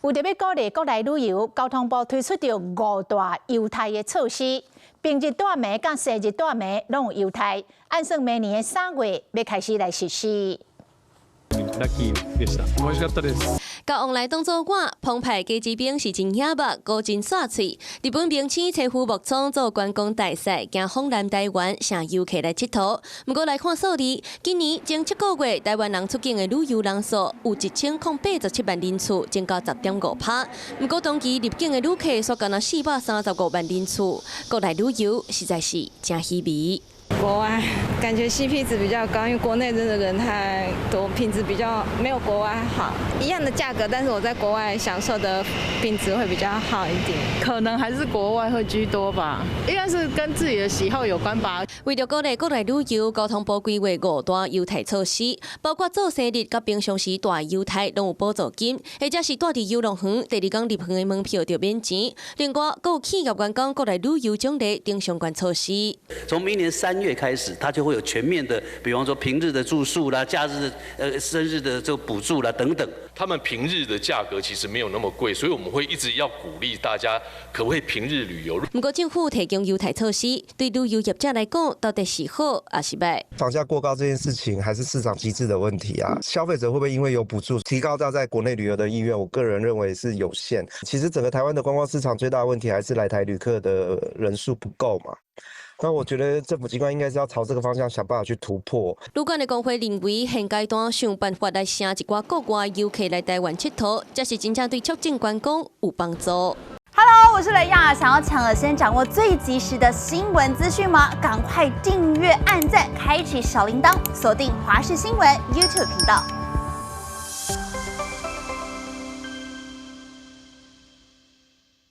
為著欲鼓勵國內旅遊，交通部推出著五大優待的措施，平日蹛暝佮生日蹛暝攏有優待，按算明年的3月欲開始來實施。ラッキーでした。美味しかったです。共旺來當做我，澎湃果汁冰是真惹目，閣真煞喙。日本名星妻夫木聰做觀光大使，行訪南台灣，請遊客來𨑨迌。毋過來看數字，今年前7個月台灣人出境的旅遊人數有1087萬人次，增加10.5%。毋過同期入境的旅客煞干焦435萬人次，國內旅遊實在是誠稀微。國外感覺 CP 值比較高，因為國內真的人太多，品質比較沒有國外好。一樣的價格，但是我在國外享受的品質會比較好一點。可能還是國外會居多吧，應該是跟自己的喜好有關吧。為著鼓勵國內旅遊，交通部規劃五大優待措施，包括做生日佮平常時蹛優待攏有補助金，或者是蹛佇遊樂園，第二工入園的門票就免錢。另外，閣有企業員工國內旅遊獎勵等相關措施。從明年3月開始，它就會有全面的，比方說平日的住宿啦、假日的生日的這個補助啦等等。他們平日的價格其實沒有那麼貴，所以我們會一直要鼓勵大家，可不可以平日旅遊？毋過政府提供優待措施，對旅遊業者來講，到底是好抑是䆀？房價過高這件事情，還是市場機制的問題啊。消費者會不會因為有補助，提高到在國內旅遊的意願？我個人認為是有限。其實整個台灣的觀光市場最大的問題，還是來台旅客的人數不夠嘛。那我覺得政府機關應該是要朝這個方向想辦法去突破。旅館的公會認為，現階段想辦法來吸一寡國外遊客來台灣𨑨迌，才是真正對促進觀光有幫助。 Hello，我是雷亞，想要搶先掌握最及時的新聞資訊嗎？趕快訂閱、按讚、開啟小鈴鐺，鎖定華視新聞 YouTube 頻道。